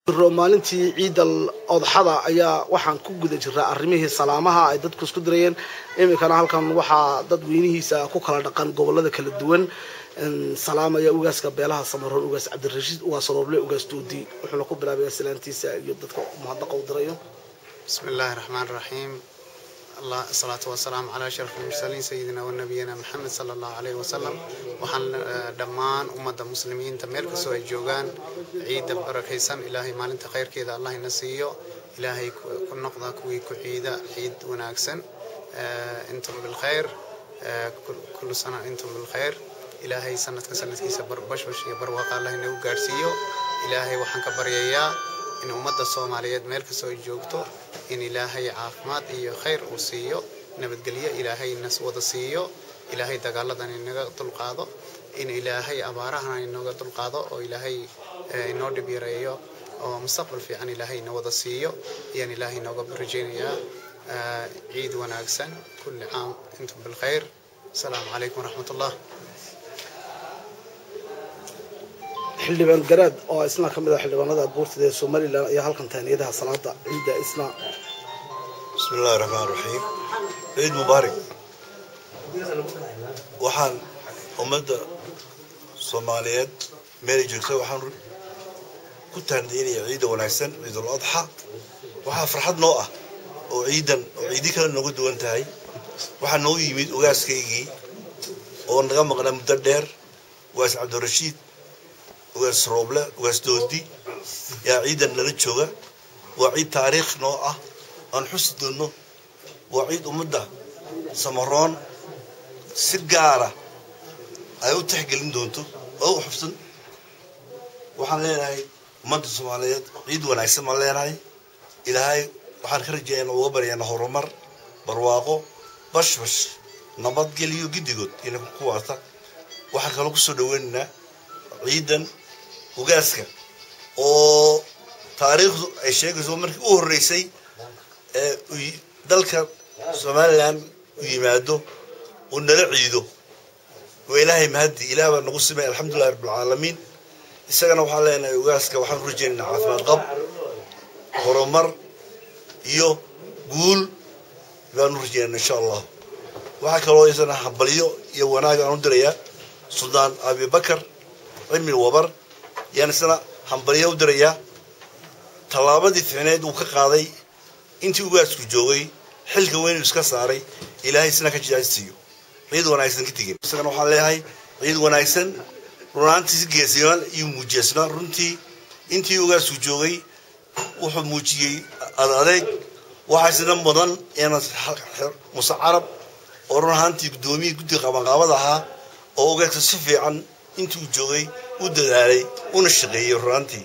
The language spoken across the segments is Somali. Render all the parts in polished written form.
Maalintii Ciidal Odxada ayaa waxaan ku guda jiraa arrimihii salaamaha ay dadku isku dirayeen. Iminkana halkan waxaa dad weynihiisa ku kala dhaqan gobolada kala duwan salaamaya ugaaska beelaha Samaroon, Ugaas Cabdirashiid Ugaas Rooble Ugaas Doodi, wuxuuna ku bilaabaya salaantiisa iyo dadka mahadnaqa u dirayo. بسم الله الرحمن الرحيم، الله الصلاة والسلام على أشرف المرسلين سيدنا ونبينا محمد صلى الله عليه وسلم. Waxaan dhammaan ummadda muslimiinta meel kastoo ay joogaan ciidda barakaysan, Ilaahay maalinta khayrkeeda Allah ina siiyo, Ilaahay ku noqda kuwii ku ciida ciid wanaagsan. Intum bilkhayr, kullu sana intum bilkhayr. Ilaahay sanadka sanadkiisa bashbash iyo barwaaqa Allah inagu gaadhsiiyo. Ilaahay waxaan ka baryayaa in ummadda Soomaaliyeed meel kastoo ay joogto in Ilaahay caafimaad iyo khayr uu siiyo, nabadgelyo Ilaahay nas wada siiyo, Ilaahay dagaaladan inaga dulqaado, in Ilaahay abaarahan inaga dulqaado oo Ilaahay inoo dhib yareeyo oo mustaqbal fiican Ilaahay ina wada siiyo ayaan Ilaahay inooga rajaynayaa. Ciid wanaagsan, kulli caam intum bilkhayr. Asalaamu calaykum waraxmat ullah. Xildhibaan Garaad oo isna ka mid ah xildhibaanada guurtada ee Somalilan ayaa halkan taaniyadaha salaada ciidda isna. بسم الله الرحمن الرحيم، عيد مبارك. Waxaan ummadda Soomaaliyeed meelay joogta waxaan ku taaniyeynayaa ciidda wanaagsan, Ciidul Adxa. Waxaa farxad noo ah oo ciidan oo ciidi kale nooga duwan tahay, waxaa noo yimid ugaaskaygii oo naga maqnaa muddo dheer, Ugaas Cabdirashiid Ugaas Rooble Ugaas Doodi yaa ciidan nala jooga. Waa ciid taariikh noo ah aan xusi doonno, waa ciid ummadda Samaroon si gaara ay u tixgelin doonto oo u xubsan. Waxaan leenahay ummadda Soomaaliyeed ciid wanaagsan baan leenahay. Ilaahay waxaan ka rajeeyaa uga baryaana horumar, barwaaqo, bashbash, nabadgeliyo giddigood inay ku waarta. Waxaan kaloo kusoo dhaweynaynaa ciidan ugaaska oo taariikhdu ay sheegayso markii u horreysay ee dalka Somaliland u yimaado uu nala ciido. Waa Ilaahay mahaddi, Ilaah baa nagu simay, alxamdulillahi rabbilcaalamiin. Isagana waxaan leenahay ugaaska waxaan u rajaynaynaa caafimaad qab, horumar iyo guul baan u rajaynaa insha Allah. Waxaa kaloo isana hambalyo iyo wanaag aan u dirayaa Suldaan Abibakar Cilmi Wabar, yaan isna hambalyo u dirayaa tallaabadii fiicneed uu ka qaaday intii ugaasku joogay, xilka weyn uu iska saaray. Ilaahay isna ka jecaysiiyo. Ciid wanaagsan ka tegin. Isagana waxaan leeyahay ciid wanaagsan. Runaantii si geesiyaal iyo muujiyasnaa runtii intii ugaasku joogay wuxuu muujiyey ad adeeg. Waxaa isna mudan inaan Muse Carab oo run ahaantii guddoomiyihii guddiga qabanqaabada ahaa oo ugaaska si fiican intii uu joogay u dadaalay una shaqeeyey run ahaantii,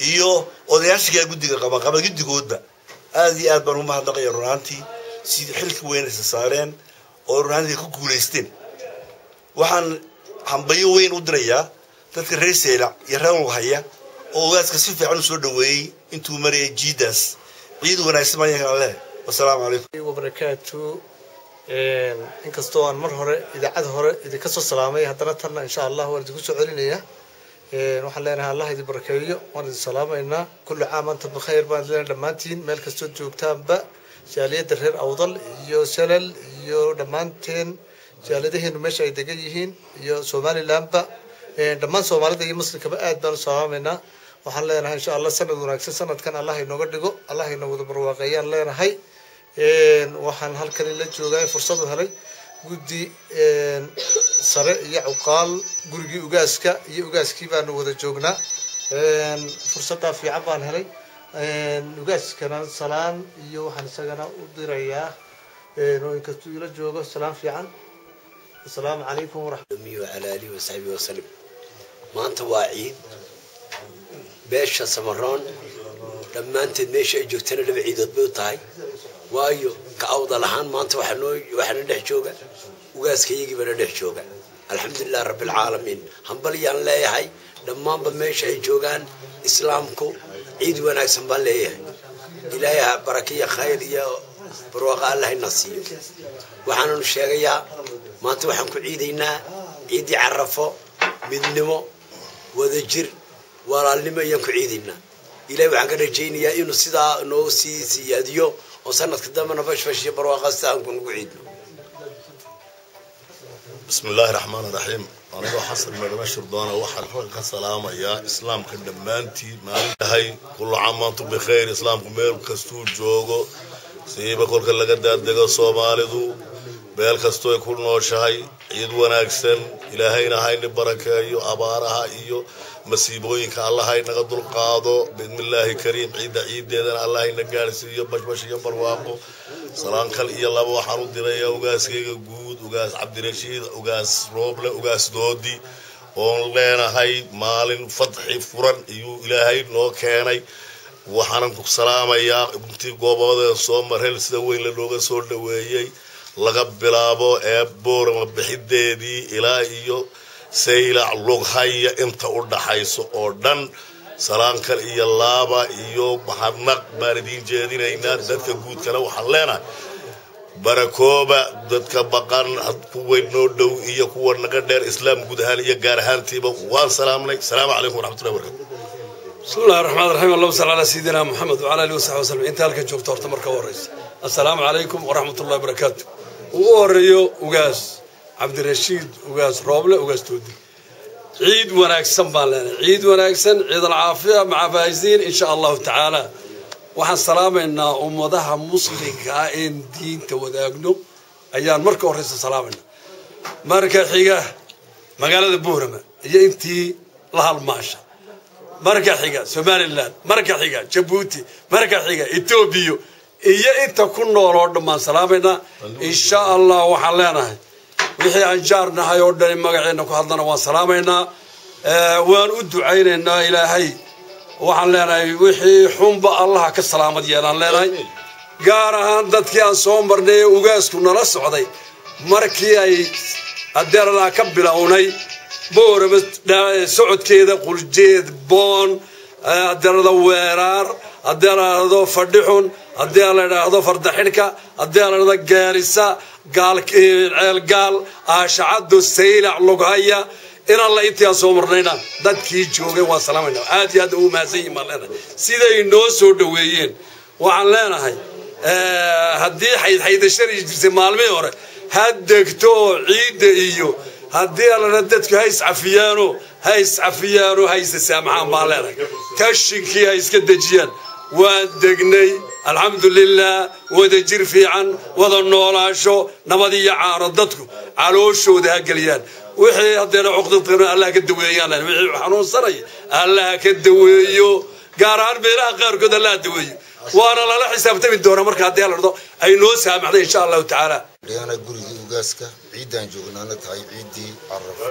iyo odayaasha kale guddiga qabanqaabada guddigoodba aad iyo aad baan ugu mahadnaqaya run ahaantii sidii xilka weyn aysa saareen oo run ahaantii ku guulaysteen. Waxaan hambalyo weyn u dirayaa dadka reer Seylac iyo reer Lughaya oo ugaaska si fiican u soo dhaweeyey intuu marayay jiidaas. Ciid wanaagsan baan iyankana leeyahay. Wasalaamu calaykum wabarakaatu. Inkastoo aan mar hore idaacad hore idinka soo salaamay, haddana tanna insha Allah waan idinku soo celinaya. Waxaan leenahay Allah idin barakeeyo, waan idin salaamaynaa. Kulli caam anta bikhayr baan idin leenahay dhammaantiin meel kastoo joogtaanba, jaaliyadda reer Awdal iyo Salal iyo dhammaanteen jaaliyadaheenu meesha ay degan yihiin iyo Somalilandba, dhammaan Soomaalida iyo muslimkaba aad baan u salaamaynaa. Waxaan leenahay insha Allah sanad wanaagsan, sanadkan Allah inooga dhigo, Allah inooga barwaaqeeyaan leenahay. Waxaan halkan la joogaa fursad u helay guddi sare iyo cuqaal gurigii ugaaska iyo ugaaskii baanu wada joognaa. Fursaddaa fiican baan helay. Ugaaskana salaan iyo waxaan isagana u dirayaa oo inkastuu ila joogo salaan fiican. Asalaamu calaykum waraxmat وعلى آله وصحبه وسلم. Maanta waa ciid beesha Samaroon dhammaanteed meesha ay joogtana laba ciidood bay u tahay, waayo ka Awdal ahaan maanta waxaa noo waxaana dhex jooga ugaaskayagii baana dhex jooga. Alxamdulilah rabbilcaalamiin. Hambalyaan leeyahay dhammaanba meesha ay joogaan islaamku, ciid wanaagsan baan leeyahay. Ilaahay ha barakiya, khayr iyo barwaaqa Allah ina siiyo. Waxaananu sheegayaa maanta waxaan ku ciidaynaa ciiddii Carafo, midnimo, wadajir, walaalnimo ayaan ku ciidaynaa. Ilaahay waxaan ka rajaynayaa inuu sidaa noo sii siyaadiyo oo sanadka dambena bashbash iyo barwaaqa sida aan kunugu ciidno. بسم الله الرحمن الرحيم. أنا حسن مدام شردانة waxaan halkan ka salaamayaa islaamka dhammaantii maalintahay. كل عام وأنتم بخير. Islaamku meel kastuu joogo, siiba kolka laga daadego Soomaalidu meel kastoo ay ku nooshahay, ciid wanaagsan. Ilaahayna hayni barakeeyo, abaaraha iyo masiibooyinka Allah haynaga dulqaado biidnillaahi kariim. Ciidda ciiddeedana Allah hayna gaarsiiyo bashbash iyo barwaaqo. Salaan kal iyo laba waxaan u dirayaa ugaaskayga guud, Ugaas Cabdirashiid, Ugaas Rooble, Ugaas Doodi, oon leenahay maalin fadxi furan iyuu Ilaahay noo keenay. Waxaanan ku salaamayaa intii goobooda soo mareen sida weyn la nooga soo dhaweeyey, laga bilaabo ee Boorama bixideedii ilaa iyo Saylac, Lughaya, inta u dhaxayso oo dhan. Salaan kal iyo laaba iyo mahadnaq baan idiin jeedinaynaa. Dadka guudkana waxaan leenahay barakooba. Dadka baqan, kuwa noo dhow iyo kuwa naga dheer, islaam guud ahaan iyo gaar ahaantiiba waan salaamnay. Asalaamu calaykum waraxmatullahi wabarakatu. بسم الله الرحمن الرحيم، اللهم صل على سيدنا محمد وعلى اله وصحبه وسلم. Inta halkan joogto horta marka horeysa, assalaamu calaykum waraxmat ullahi wabarakaatu. Ugu horeeyo Ugaas Cabdirashiid, Ugaas Rooble, Ugaas Toodi, ciid wanaagsan baan leenahay, ciid wanaagsan, ciid alcaafiya maca faa'iziin insha Allahu tacaala. Waxaan salaamaynaa ummadaha muslimka ah een diinta wadaagno ayaan marka horeysa salaamaynaa. Marka xiga magaalada Buurama iyo intii la halmaasha, marka xiga Somaliland, marka xiga Jabuuti, marka xiga Etoobiya iyo inta ku nool oo dhammaan salaamaynaa insha Allah. Waxaan leenahay wixii aan jaar nahay oo dhan magaceena ku hadlana waan salaamaynaa, waan u ducaynaynaa. Ilaahay waxaan leenahay wixii xunba Allaha ka salaamad yeelaan leenahay. Gaar ahaan dadkii aan soo marnay ee ugaasku nala socday markii ay adeeralaa ka bilownay Boorama socodkeeda, Quljeed, Boon, adeerada Weeraar, haddii la idhaahdo Fadhixun, haddii la idhaahdo Fardaxidhka, haddii la idhaahdo Gaarisa, Ceelgaal, Aashacado, Saylac, Lughaya, in alla intii aan soo marnayna dadkii joogay waan salaamayna. Aad iyo aad ugu mahadsan yihin baan leenahay siday noo soo dhoweeyeen. Waxaan leenahay haddii xaydxaydashadii jirtay maalmihii hore ha degto oo ciidda iyo haddii allana dadku ha iscafiyaano, ha iscafiyaano, ha isa saamaxaan baan leenahay. Tashinkii ha iska dejiyaan. Waan degnay, alxamdulilah. Wada jir fiican, wada noolaasho, nabad iyo caano dadku calooshooda ha geliyaan. Wixii haddeena cuqdad Allah ka daweeyaan, wixii xanuunsanaya Allah ka daweeyo, gaar ahaan meelaha qaarkood Allah daweeyo. Waana lala xisaabtami doonaa marka haddii la dhado ay noo saamaxday insha Allahu tacaala. Ana gurigii ugaaska ciiddaan joognaana tahay ciiddii Carafo.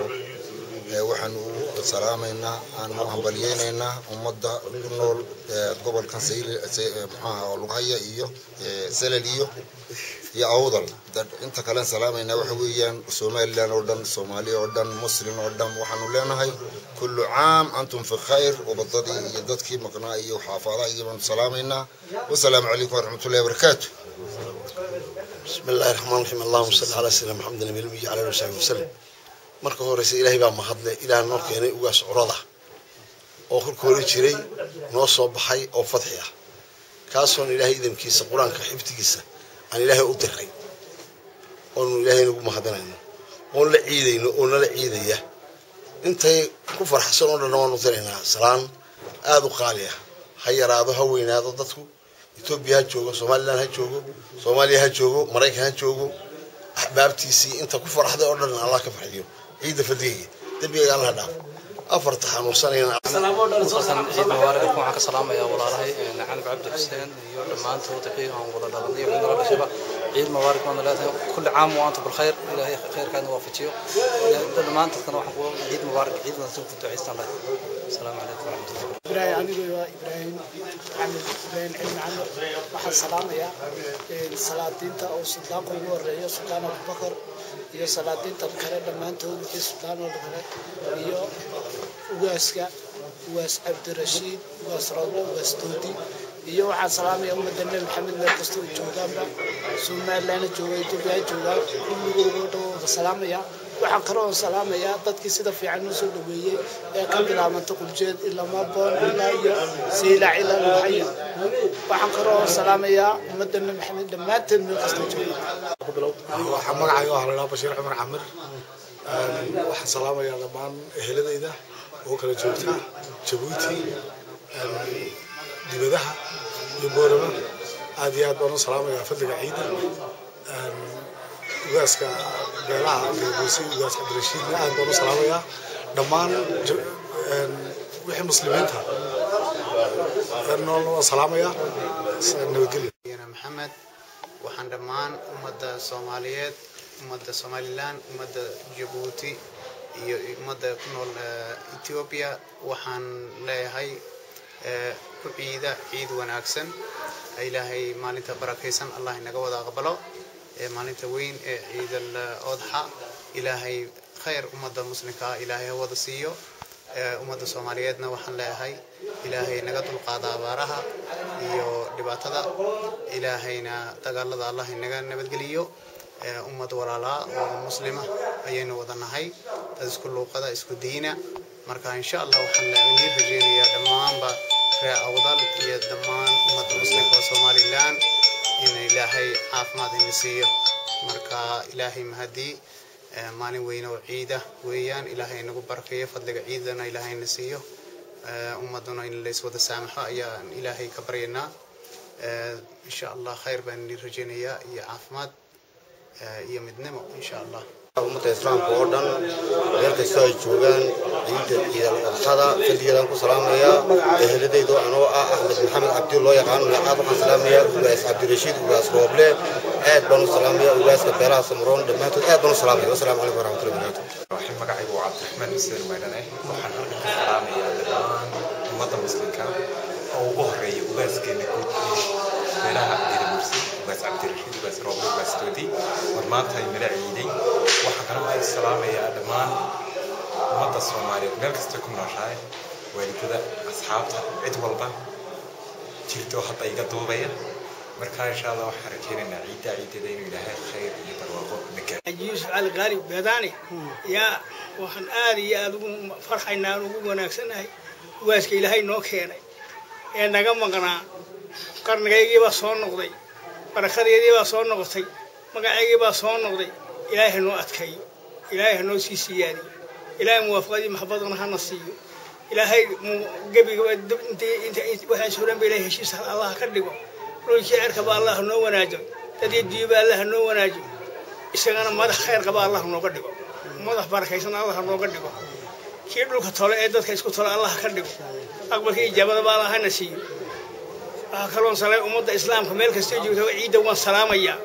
Waxaan u salaamaynaa, aan u hambalyeynaynaa ummadda ku nool gobolkan muxuaha Lughaya iyo Salal iyo Awdal. Inta kalen salaamaynaa waxa weeyaan Somaliland oo dhan, Soomaaliya oo dhan, muslim oo dhan. Waxaanu leenahay كل عام أنتم في خير. Ubadadii iyo dadkii maqnaa iyo xaafadaha iyo baanu salaamaynaa. Wasalaamu calaykum waraxmatullahi wabarakaatu. بسم الله الرحمن الرحيم، اللهم صل على سيدنا محمد النبي الأمي وعلى آله وصحبه وسلم. Marka horeysa Ilaahay baa mahadle. Ilaah noo keenay ugaas curada oo kolka hore jiray noo soo baxay oo fadxi ah, kaasoon Ilaahay idamkiisa qur-aanka xifdigiisa aan Ilaahay u diray, oonu Ilaahay nagu mahadinayno, oon la ciidayno oo nala ciidaya. Intay ku farxsan oo dhan waanu diraynaa salaan aada u qaali ah. Ha yaraado, ha weynaado dadku, Etoobiya ha joogo, Somaliland ha joogo, Soomaaliya ha joogo, Maraykan ha joogo, axbaabtiisii inta ku farxday oo dhan Allah ka farxiyo ciidda fadligayga, dembigayga Allah dhaafo. Afarta xanuunsanayna Ciid mubaarak. Waxaan ka salaamayaa walaalahay Canab Cabdi Xuseen iyo dhammaantood wixii aan wada dhalanay, wixii nala dhashayba. Ciid mubaarak waan leedahay. كل عام وأنتم بالخير. Ilaahay khayrkaana waafajiyo dhammaantoodkana. Waxaan ku ciid mubaarak, ciid wanaagsan ku ducaystaan lahay. Asalaamu calaykum waraxmatullahi. Ibrahim, anigu waa Ibrahim Maxamed Ibrahim Cilmi Camar. Waxaan salaamayaa salaadiinta oo suldaanka ugu horeeyo, Suldaan Abubakar, iyo salaadiinta kale dhammaantood, wixii suldaan oo kale, iyo ugaaska, Ugaas Cabdirashiid, Ugaas Roble, Ugaas Doodi. Iyo waxaan salaamaya ummadda Nebi Maxamed meel kasta oo joogaanba, Somalilandna jooga, Etoobiya joogaan, kulligooda dhan wada salaamaya. Waxaan kaloo salaamayaa dadkii sida fiican noo soo dhaweeyey ee ka bilaabanta Quljeed ilaa Maboon ilaa iyo Siilac ilaa Luxaya. Waxaan kaloo salaamayaa ummadda Nabi Maxamed dhammaanteed meel kasta joogta. Waxaa magacayga waxaa la dhahaa Bashiir Cumar Camir. Waxaan salaamayaa dhammaan eheladayda oo kala joogta Jabuuti, dibadaha iyo Boorama. Aad iyo aad baan u salaamayaa fadliga ciidda. Ugaaska beelaha Gadabuursi, Ugaas Cabdirashiidna aad baan u salaamayaa. Dhammaan wixii muslimiinta noolna waan salaamayaa. Nabadgelyo. Maxamed, waxaan dhammaan ummadda Soomaaliyeed, ummadda Somaliland, ummadda Jabuuti iyo ummadda ku nool Ethiopia waxaan leeyahay ku ciida ciid wanaagsan. Ilaahay maalinta barakaysan Allah inaga wada aqbalo, maalinta weyn ee Ciid al Adxa. Ilaahay khayr ummadda muslimka ah Ilaahay ha wada siiyo. Ummadda Soomaaliyeedna waxaan leeyahay Ilaahay naga dulqaada abaaraha iyo dhibaatada, Ilaahayna dagaalada Allah inaga nabadgeliyo. Ummad walaalaa oo muslima ayaynu wada nahay, dad isku luuqada, isku diina. Marka insha Allah waxaan idin rajeynayaa dhammaanba reer Awdal iyo dhammaan ummadda muslimka oo Somaliland in Ilaahay caafimaad ina siiyo. Marka Ilaahay mahadii, maalin weyn oo ciida weeyaan. Ilaahay inagu barakeeyo fadliga ciidana, Ilaahay ina siiyo, ummaduna in lays wada saamaxo ayaan Ilaahay ka baryaynaa insha Allah. Khayr baan idin rajeynayaa iyo caafimaad iyo midnimo insha Allah. Ummadda islaamka oo dhan meel kastoo ay joogaan ciidda Ciidal Adxada fadligeedaan ku salaamayaa. Eheladayda anoo ah Axmed Maxamed Cabdi, loo yaqaano Miicaad, waxaan salaamayaa Ugaas Cabdirashiid Ugaas Rooble, aad baan u salaamayaa ugaaska beelaha Samroon dhammaantood, aad baan u salaamaya. Wasalaamu calaykum waraxmatullahi wabarakaatu. Waxaan magacaygu waa Cabdiraxmaan Xuseen Maydhane. Waxaan halkan ka salaamayaa dhammaan ummadda muslimka oo ugu horeeya ugaaskeena guud ee beelaha Gadabuursi, Ugaas Cabdirashiid Ugaas Rooble Ugaas Doodi, war maanta ay nala ciiday. Waxaan kaloo aad salaamayaa dhammaan ummadda Soomaaliyeed meel kasta ku nooshahay, waalidada, asxaabta, cid walba jirto hadda iga duubaya. Marka insha Allah waxaan rajaynaynaa ciidda ciideeda inuu Ilaahay khayr iyo barwaaqo na gaaro. Yuusuf Cali Qaali Beedaani yaa, waxaan aad iyo aada ugu farxaynaa, ugu wanaagsanahay ugaaska Ilaahay noo keenay ee naga maqnaa. Qarnigaygii baa soo noqday, barakadeedii baa soo noqotay, magacaygii baa soo noqday. Ilaahay ha noo adkeeyo, Ilaahay ha noo sii siyaadiyo, Ilaahay muwaafaqadii maxabadana hana siiyo. Ilaahay gebiga waxay suran ba Ilaahay heshiis Allah ka dhigo. Dhulkii cirkaba Allah noo wanaajo, dad iyo diyuba Allah noo wanaajo, isagana madax khayr qaba Allah nooga dhigo, madax barakaysan Allah nooga dhigo, kii dhulka tole ee dadka isku tole Allah ka dhigo, aqbalkii ijaabadaba Allah hana siiyo. Waxaa kaloon salay ummadda islaamka meel kasta joogta ciidda waan salaamayaa,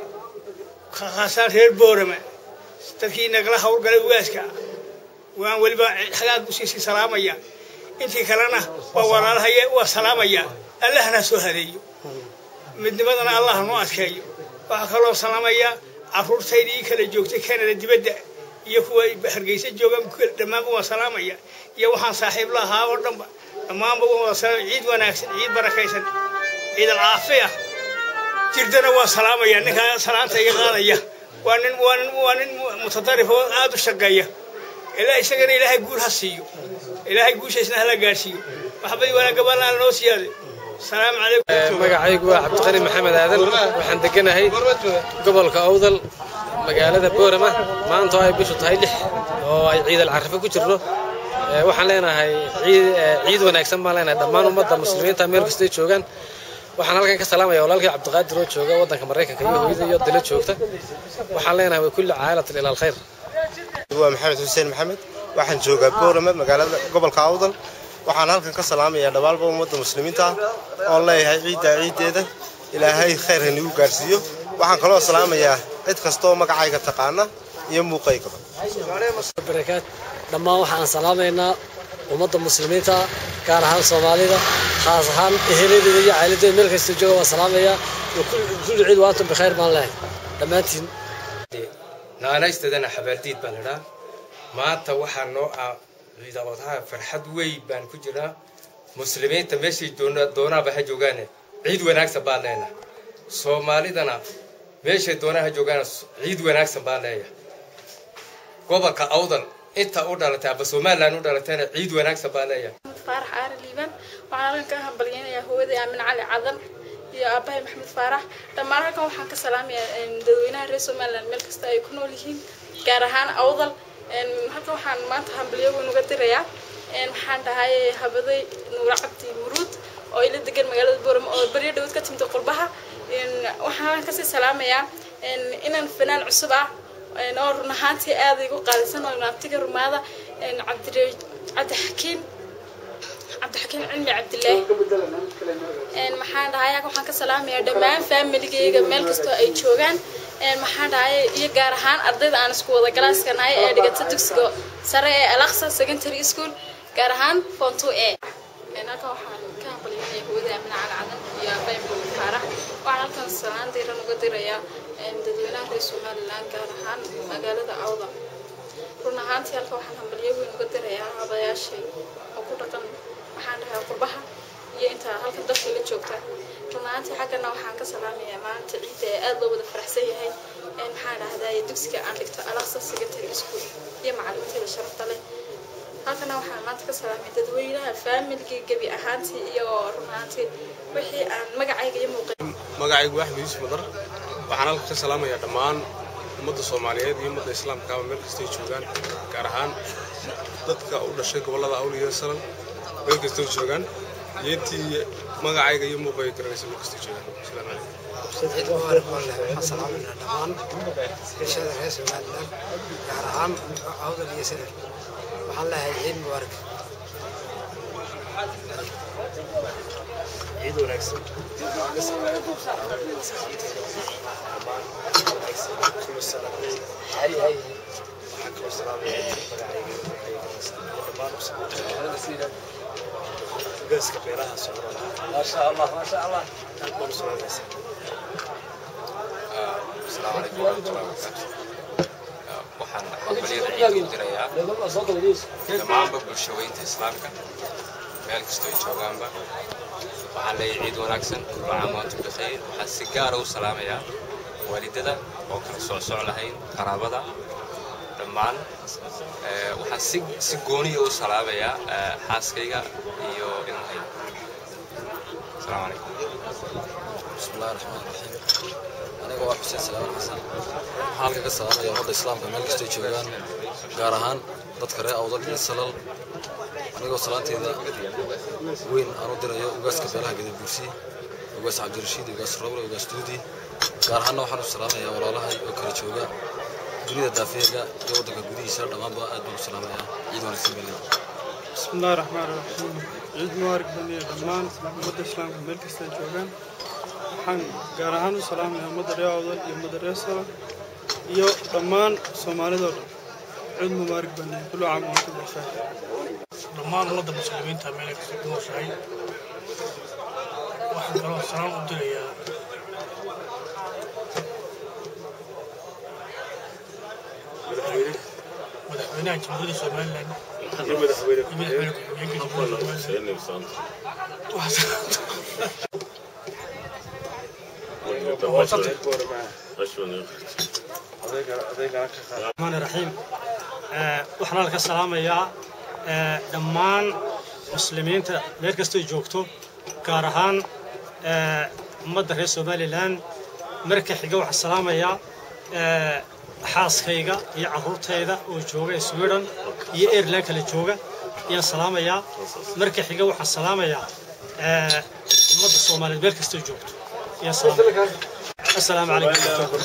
khaasaan reer Boorama, dadkii nagala howlgalay ugaaska waan weliba xagaag usii salaamaya. Intii kalena waa walaalahaye, waa salaamaya. Allahna soo hadeeyo, midnimadana Allah noo adkeeyo. Waxaa kaloo salaamaya carruurtaydii kala joogtay Canada, dibadda iyo kuwa Hargeysa jooga, dhammaanba waan salaamaya, iyo waxaan saaxiib la ahaa oo dhanba dhammaanba waan wada salaamaya. Ciid wanaagsan, ciid barakaysan, ciid alcaafiya. Jirdana waan salaamaya, ninkaa salaanta iga qaadaya waa nin mutadarif oo aada u shaqeeya. Ilaa isagana Ilaahay guul ha siiyo, Ilaahay guushaisna hala gaadhsiiyo, maxabadii wanaagga baa noo siyaaday. Salaamu calaykum. Magacaygu waa Cabdiqani Maxamed Aadan. Waxaan deganahay gobolka Awdal, magaalada Boorama. Maanta oo ay bishu tahay 6 oo ay Ciidal Carafo ku jirno, waxaan leenahay ciid wanaagsan baan leenahay dhammaan ummadda muslimiinta meel kastay joogaan. Waxaan halkan ka salaamaya walaalkii Cabdiqaadir oo jooga waddanka Maraykanka iyo hooyada iyo dilo joogta. Waxaan leenahay wa kulli caalat ila alkhayr. Waa Maxamed Xuseen Maxamed, waxaan joogaa Boorama, magaalada gobolka Awdal. Waxaan halkan ka salaamayaa dhammaanba ummadda muslimiinta ah oon leeyahay ciiddaa ciiddeeda Ilaahay khayr ha nagu gaarsiiyo. Waxaan kaloo salaamayaa cid kasta oo magacayga taqaana iyo muuqaygaba. Barakaat. Dhammaan waxaan salaamaynaa ummadda muslimiinta ah, gaar ahaan Soomaalida, khaas ahaan eheladeeda iyo caaladeeda meel kasta jooga waan salaamayaa. Kulli ciid wa antum bikhayr baan lehay dhammaantiin. Naanaystadana Xabaaldiid baan idhaa. Maanta waxaa noo ah Ciidal Adxaa, farxad weyn baan ku jiraa. Muslimiinta meeshay doonaaba ha joogaane ciid wanaagsan baan leenahay. Soomaalidana meeshay doonaa ha joogaane ciid wanaagsan baan leeyahay. Gobolka Awdal inta u dhalatay aba Somaliland u dhalatayna ciid wanaagsan baa leeyahay. Faarax Aari Liiban. Waxaan halkan ka hambalyeynayaa hooyaday Aamin Cali Cadan iyo aabahay Maxamed Faarax. Dhammaan halkan waxaan ka salaamayaa dadweynaha reer Somaliland meel kasta ay ku nool yihiin, gaar ahaan Awdal. Halkan waxaan maanta hambalyo weyn uga dirayaa, waxaan dhahay, habaday Nuura Cabdi Muruud oo ila degan magaalada Boorama oo baryo dhawad ka timid qurbaha. Waxaan kasii salaamayaa inaan fanaan cusub ah oo run ahaantii aad igu qaalisan oo naabtiga rumaada, Cabdixakiim, Cabdixakiim Cilmi Cabdilaahi. Maxaan dhahay, waxaan ka salaamayaa dhammaan familigayga meel kastoo ay joogaan, maxaan dhahay, iyo gaar ahaan ardayda aan isku wada galaaska nahay ee dhigata dugsiga sare ee Alaqsa Secondary School, gaar ahaan Form 2A. Halkan waxaan ka hambalyanaya hooyada Amina Cali Cadan iyo aabbahay Maxamed Faarax. Waxaan halkan salaan diiran uga dirayaa dadweynaha reer Somaliland, gaar ahaan magaalada Awdal. Run ahaantii halkan waxaan hambalyo weyn uga dirayaa odayaashay oo ku dhaqan, waxaan dhahay, qurbaha iyo inta halkan dalka la joogta. Run ahaantii xaggana waxaan ka salaamayaa maalinta ciidda ee aada loo wada faraxsan yahay, maxaan dhahday, dugsiga aan dhigto Alaqsa Secondary School iyo macalimiinteeda sharafta leh. Halkana waxaan maanta ka salaamay dadweynaha faamiligii gebi ahaantii iyo run ahaantii wixii aan magacayga iyo muuqay. Magacaygu Axmed Yuusuf Madar. Waxaan halka ka salaamayaa dhammaan ummadda Soomaaliyeed iyo ummadda Islaamkaaba meel kastay joogaan, gaar ahaan dadka u dhashay gobollada Awl iyo Salal meel kastay joogaan iyo intii magacayga iyo muuqayga garanaysa meel kastay joogaan. Asalaamu calaykum. Ciid mubaarak baan lehay. Waxaan salaaminaa dhammaan bulshada reer Somaliland, gaar ahaan Awdal iyo Salal. Waxaan leeyahay ciid mubaarak. Ciid wanaagsan. Waxaan ka salaamayaa asxaabtayda dhammaan wanaagsan kuwa salaamay. Waxaan kaloo salaamayaa intii magacayga iyo muuqayga garanaysa iyo dhammaan muslimiinta. Ugaaska beeraha socda, maasha Allah, maasha Allah, aad baan u salaamaysaa. Asalaamu calaykum waraxmatullahi wabarakaatu. Waxaan hambalyada ciidda u dirayaa dhammaanba bulshaweynta Islaamka meel kastoo ay joogaanba. Waxaan leeyahay ciid wanaagsan, kullu caam wa antum bikhayr. Waxaan si gaara u salaamayaa waalidada oo kala socsoc lahayn, qaraabada dhammaan. Waxaan si gooniya u salaamayaa xaaskayga iyo ilmahayga. Asalaamu calaykum. بسم الله الرحمن الرحيم. Aniga waa Xuseen Salaaman Xasan. Waxaan halka ka salaamaya ummadda Islaamka meel kastay joogaan, gaar ahaan dadka reer Awdal iyo Salal, anigoo salaanteeda weyn aan u dirayo ugaaska beelaha Gadabuursi, Ugaas Cabdirashiid, Ugaas Roble, Ugaas Duudi. Gaar ahaanna waxaan u salaamayaa walaalahay oo kala jooga dunida daafeega iyo waddanka gudihiisa. Dhammaanba aad baan u salaamayaa. Ciid wanaagsan baan leeyahay. بسم الله الرحمن الرحيم. Ciid mubaarak baan leeyahay dhammaan ummadda Islaamka meel kasta ay joogaan. Waxaan gaar ahaan u salaamayaa ummadda reer Awdal iyo ummadda reer Salal iyo dhammaan Soomaalida oo dhan. Ciid mubaarak baan leeyahay. Kullu caam wa antum bikhayr. Dhammaan ummadda Muslimiinta meel kasta ku nooshahay. Waxaan kaloo salaan u dirayaa madaxweynaha Jamhuuriyadda Somaliland iyo madaxweyne iyo madaxweyne ku-xigeenka Jamhuuriyadda Somaliland. الرحمن الرحيم. Waxaan halka salaamayaa dhammaan Muslimiinta meel kastay joogto, gaar ahaan ummadda reer Somaliland. Marka xiga waxaan salaamayaa xaaskayga iyo carruurtayda oo jooga Sweden iyo Ireland kala jooga ayaan salaamayaa. Marka xiga waxaan salaamayaa ummadda Soomaaliyeed meel kastay joogto ayaan salaamayaa. Assalaamu calaykum.